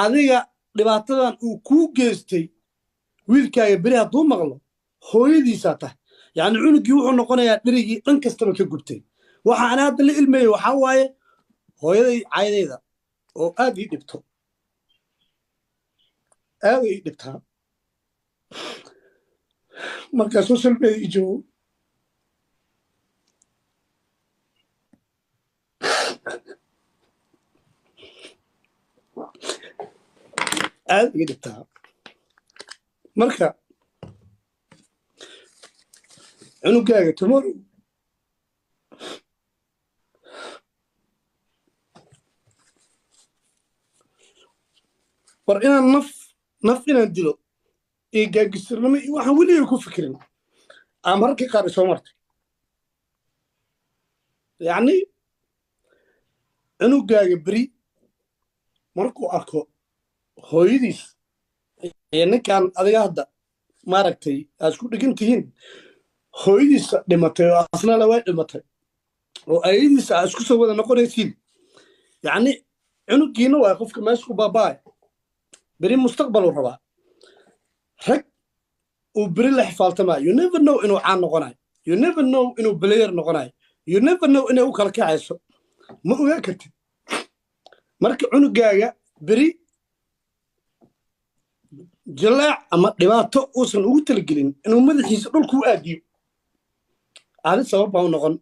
Adiga dhibaatadan uu kuu geystay wiilkaaga beri hadduu maqlo, hooyadiisaa tahay. Yacni cunugii wuxuu noqonayaa dherigii dhan kastaba ka gubtay. Waxa ana hadda la ilmeeyey waxaa waaye hooyaday caydayda oo aad ii dhibto, aad ii dhibtaa markaa social media ii joogo. Aad iga dhibtaa. Marka cunugaaga tomorrow war inaan naf inaan dilo iyo gaagisirnimo iyo waxaan weligay ku fikirin aa mararkii qaar isoo martay. Yacni cunugaaga beri markuu arko hooyadiis iyo ninkan adiga hadda maaragtay aad isku dhegan tihiin, hooyadiisa dhimatay oo asnala way dhimatay oo ayadiisa aad isku soo wada noqonaysiin, yacni cunugiina waa qofka meesha ku baaba'ay. Beri mustaqbaluu rabaa, rag uu beri la xifaaltamayo. You never know inuu caan noqonayo, you never know inuu player noqonayo, you never know inay u kala kacayso, ma ogaan kartid. Marka cunugaaga beri jalaac ama dhibaato uusan ugu talagelin inuu madaxiisa dhulku u aadiyo, adi sabab baa u noqon.